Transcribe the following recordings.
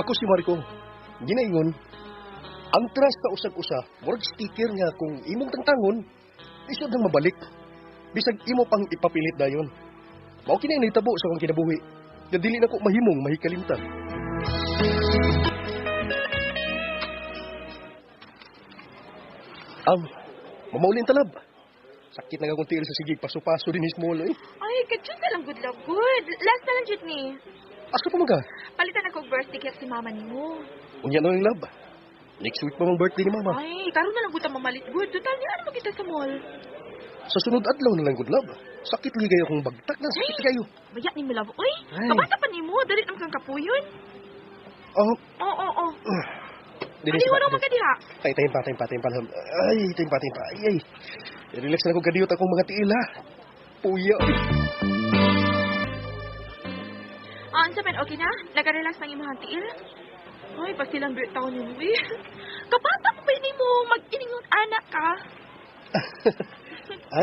Ako si Marco. Ginaingon, ang trust sa usag-usa, murag sticker nga kung imong tangtangon, lisod nang mabalik. Bisag imo pang ipapilit dayon. Mao kini ang nahitabo sa akong kinabuhi. Nga dili na ko mahimong mahikalimtan. Mamaulin talab. Sakit na akong tiil sa sigig, paso-paso din small eh. Ay, katsun ka lang good love, good. Last na lang jud ni. Asa pa man ka? Palitan ako og birthday cake si mama nimo. Unya na lang love. Next week pa mang birthday ni mama. Ay, karon na lang gud ta mamalit good. Total ni ano kita sa mall. Sa sunod adlaw na lang good love. Sakit ligay akong bagtak na sakit kayo. Baya ni mo love. Uy, Ay. kabata pa nimo, dali naman kang kapuyon. Oh, Oo, oo, oo. dili Ay, wala man ka diha. Tay, tayo pa, tayo pa, tayo pa. Love. Ay, tayo pa, tayo pa. Ay, ay. Relax na ko kadiyot akong mga tiil ha. Puya. Ah, unsa man okay na? Naga-relax nang imong tiil? Ay, pasilang bir taon nimo eh. Kabata pa ba nimo mag-iningon anak ka?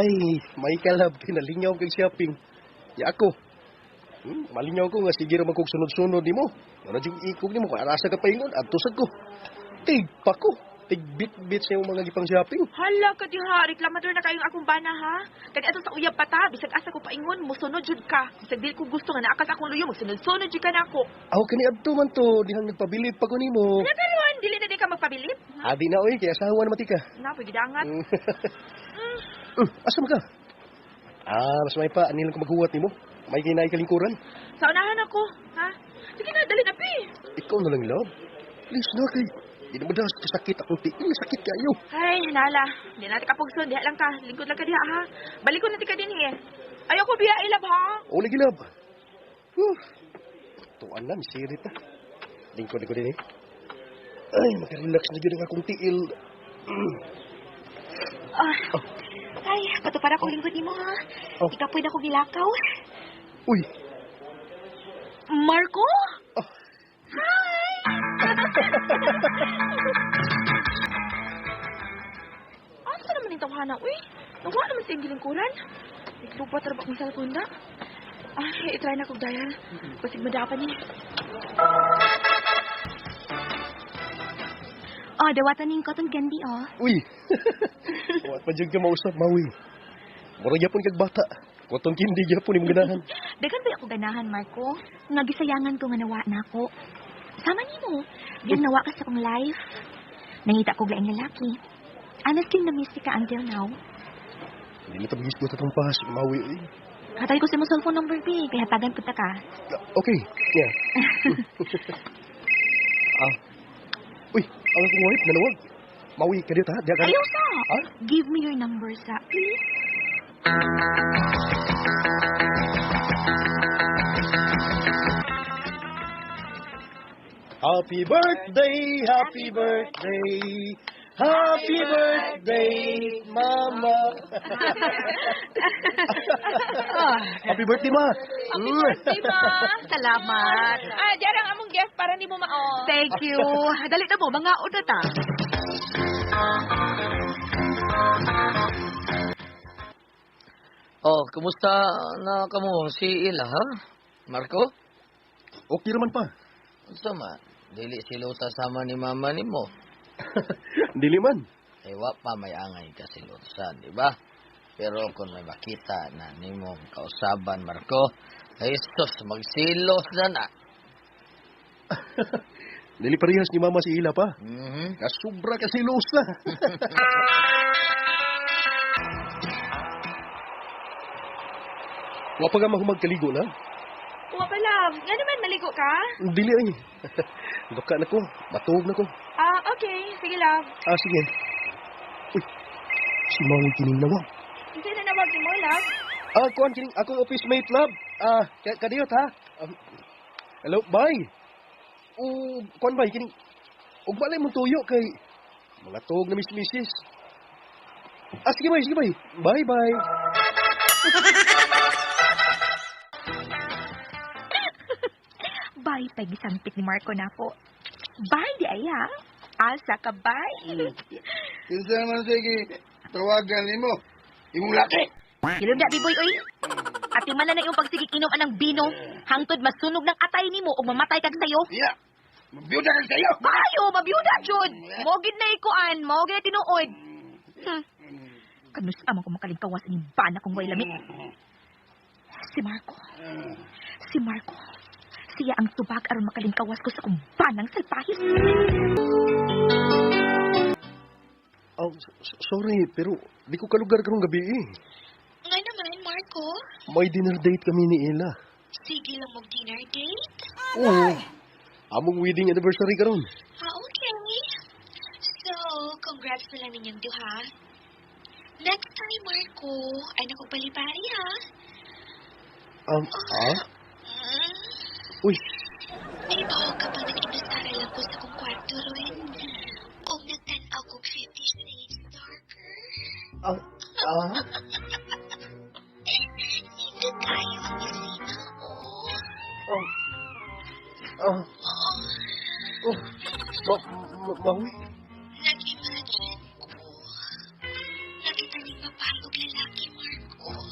Ay, may kalab, kinalingaw kay shopping. Ya ako. Malingaw ko nga sige ra man kog sunod-sunod nimo. Wala jud ikog nimo kung arasa ka paingon adto sad ko. Tig pa ko. Tig bit-bit sa imong mga gipang shopping. Hala ka diha, reklamador na kayong akong bana ha. Kag ato sa uyab pa ta, bisag asa ko paingon, mosunod jud ka. Bisag dili ko gusto nga naa ka sa akong luyo, magsunod-sunod jud ka nako. Aw kani adto man to, dihang nagpabilib pa ko nimo. Ano karon, dili na di ka magpabilib? Ha? Adi na oy, kay asawa na matika. Na pagidangat. Asa man ka? Ah, mas may pa, anilang ko maghuwat nimo. May kinay kalingkuran. Sa unahan ako, ha? Sige na, dali na pi. Ikaw na lang, love. Please na kay. Di na madalas kasakit akong tiil, sakit kayo. Ay, nala. Di natin kapugson, diha lang ka. Lingkod lang ka diha ha. Balik ko na ti ka din eh. Ayoko biya ilab ha. O lagi, love. Whew. Tuan na, misirit na. Lingkod ko din eh. Ay, makarelax na yun ang akong tiil. Ah. Ay, patupad ako lingkod nimo ha. Oh. Ikaw pwede ako gilakaw. Uy, Marco? Oh. Hi! Asa naman yung tawhana, uy? Nawa naman siyang gilingkuran. Naglubat ra ba akong cellphone na? Ay, itry na kong dial. Basig madapan niya. Oh, dawatan ning cotton candy oh. Uy. Wat pa jud ka mausap, Maui. Mura gyapon kag bata. Kotong kindi gyapon imong ganahan. Daghan ba ako ganahan, Marco? Nga gisayangan ko nga nawa nako. Sama nimo. Diyang nawa ka sa akong life. Nangita ko laing lalaki. Honestly, na-miss ka until now. Hindi na tabigis ko tatong pas, Maui. Uy. Hatay ko sa imong cellphone number, B. Kaya hatagan punta ka. Okay, yeah. Ah. Uy, ang akong wife nanawag. Maui, kadiyot ha? Diya ka. Ayaw sa! Ha? Give me your number sa, please. Happy birthday, happy birthday. Happy birthday, Mama. Happy birthday, Ma. Happy birthday, ma! Salamat. Ah, diyan ang among gift para ni mo mao. Thank you. Dali na mo, mga una ta. Oh, kumusta na kamo si Ila, ha? Marco? Okay raman pa. Unsa man? Dili siluta sama ni mama nimo. Dili man. Eh, wa pa may angay ka silutan, di ba? Pero kung may makita na nimo kausaban, Marco, ay sus, magsilos na na. Dili parehas ni Mama si Ila pa. Mhm. Kasubra ka silosa. Wa pa ka mahumag kaligo na? Wa pa, love. Nga naman, maligo ka? Dili ay. Duka na ko. Matuog na ko. Ah, okay. Sige, love. Ah, sige. Uy, si Maui kining nawag. Kasi nanawag ni mo, love. Ah, kuan kining akong office mate, love. Ah, kadiyot ha. Hello, bye. O, kuan bay kining ug balay mong tuyo kay mga tuog na miss misis. Ah, sige bay, sige bay. Bye bye. Bye, pag gisampit ni Marco na ako. Bye, di ay ha. Asa ka, bye. Kinsa naman sige, tawagan nimo. Imong laki. Hilom na, biboy, oy. Ati man na na iyong pagsigig inom anang bino. Hangtod masunog ng atay nimo ug mamatay kag sayo. Iya. Mabiyuda ka sa'yo. Ayo, mabiyuda jud. Mao gid na ikuan, mao gid na tinuod. Kanus amang ko makalingkawas ining bana kung way lamit. Si Marco. Si Marco. Siya ang tubag aron makalingkawas ko sa kong banang salpahis. Oh, sorry, pero di ko kalugar karong gabi eh. Nga naman, Marco. May dinner date kami ni Ella. Sige lang mag dinner date. Oo. Among wedding anniversary karon. Ah, okay. So, congrats na lang ninyong duha. Next time, Marco, ay naku palipari ha. Ah? Uy, May baho ka pa nag-inusara lang ko sa kong kwarto ron. O nagtanaw ko 50 Shades Darker. ah, ah? Hindi kayo ang isina ko. Oh. Ah. Oh. Maui? Nag-imagine ko. Nakita ni babae og lalaki, Marco. Oh.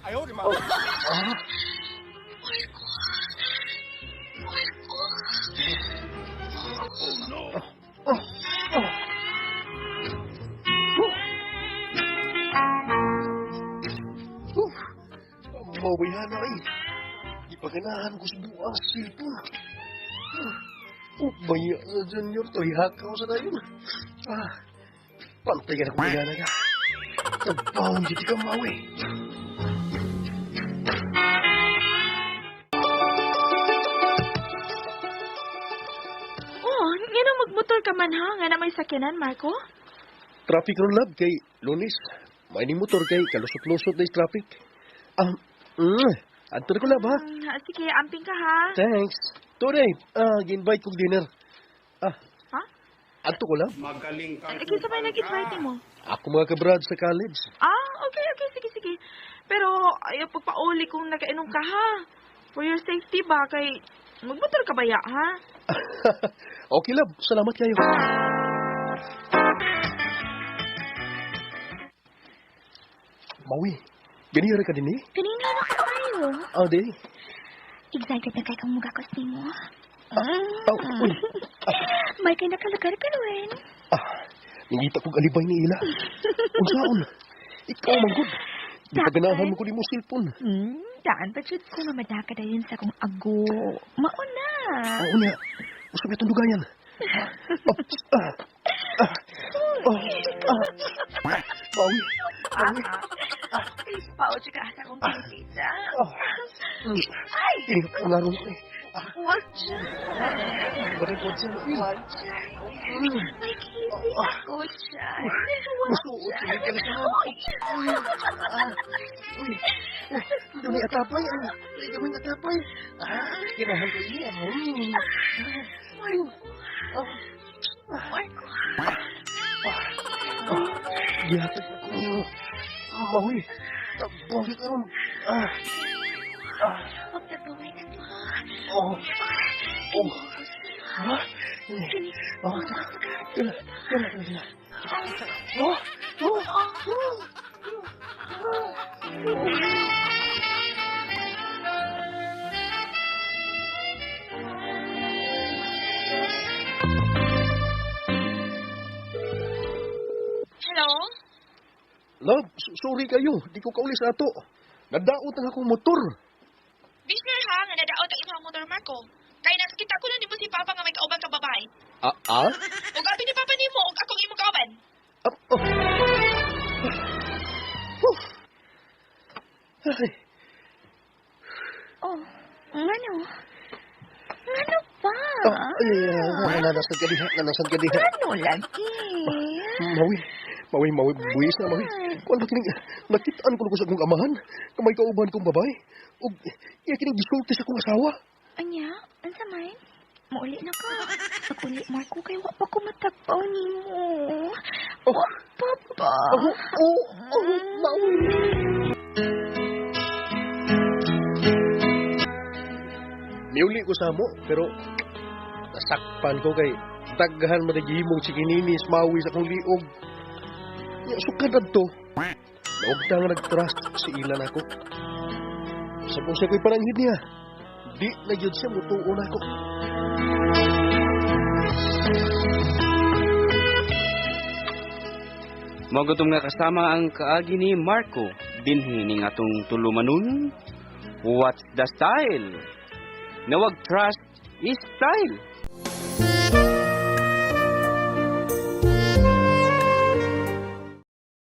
Ah? Marco. Marco. Oh. Oh. Oh. Maui na eh. Ipaganahan ko sa buang cellphone. Oh, baya sa junior to. Ihakaw sa tayo. Ah, pantay ka na kung gana ka. Tabawon dito ka, Maui. Oh, nga magmotor ka man ha, nga na may sakyanan, Marco? Traffic ron lab kay Lunes. May ning motor kay kalusot-lusot na yung traffic. Ah, adto na ko lab ha. Sige, amping ka ha. Thanks. Today, gi-invite kog dinner. Ah. Ha? Adto ko lab. Magaling kang Eh, kinsa may nag-invite mo? Ako mga kabrad sa college. Ah, okay, okay, sige, sige. Pero ayaw pagpauli kung nakainom ka ha. For your safety ba, kay magmotor ka ba ya, ha? Okay lab, salamat kayo. Maui, ganyan ka din eh? Kanina na ka kayo. Ah, di. Excited na kay kang mugakos nimo. Oh, uy. May kay nakalagar ka rin. Ah, nangita kog alibay ni Ila. Unsaon? Ikaw man gud. Di pa ganahan mo ko nimo cellphone. Daan pa jud ko nga madaka dayon sa akong ago. Mauna. Oo na. Usap itong dugayan. Ah, ah, ah, ah, ah. Maui, Maui. Pao ka sa akong tita. Ah. Ay, Ini ko nga ron eh. wag dyan. Wala ko dyan. Wag dyan. May kisig ako dyan. Wag Masuot dyan. ka na sa Uy! Uy, doon ay atapay. Ay, gawin atapay. Ah, kinahan ko iya. Marco. Marco. Gihatag ko niyo. Maui, bakit karon? Ah, Huwag na gawin na to. oh, oh. Ha? Oh, kila, kila, kila. Oh, oh, oh. Hello? Love, sorry kayo. Di ko kauli sa ato. Nadaot ang akong motor. Be sure ha, nga nadaot ang imong motor, Marco. Kay nakita ko na nimo si Papa nga may kauban ka babae. Ah, ah? Ug abi ni Papa nimo ug akong imong kauban. Ah, oh. Oh. Ay, Oh, ngano? Ngano pa? ah, ay, ay, ay, nanasan ka diha, nanasan ka diha. Ngano lagi? Mawi, mawi, mawi, buwis na, mawi. Kuan ba kining, nakitaan ko na ko sa akong amahan, na may kauban kong babae, ug iya kining gisulti sa akong asawa. Anya, unsa man? Mauli na ka. Pag-uli, Marco, kay wa pa ko matagpaw nimo. Oh. Wa pa ba? Oh, oh, oh, mawi. Miuli ko sa mo, pero nasakpan ko kay daghan man nagihimong sikininis mawi sa akong liog. Ya, sukad adto. Naugta nga nag-trust si Ilan ako. Sa kung siya ko'y pananghid niya, Di na gyud siya mutuo nako. Magutom nga kasama ang kaagi ni Marco dinhi ning atong tulumanon. What's the style? Nawag trust is style.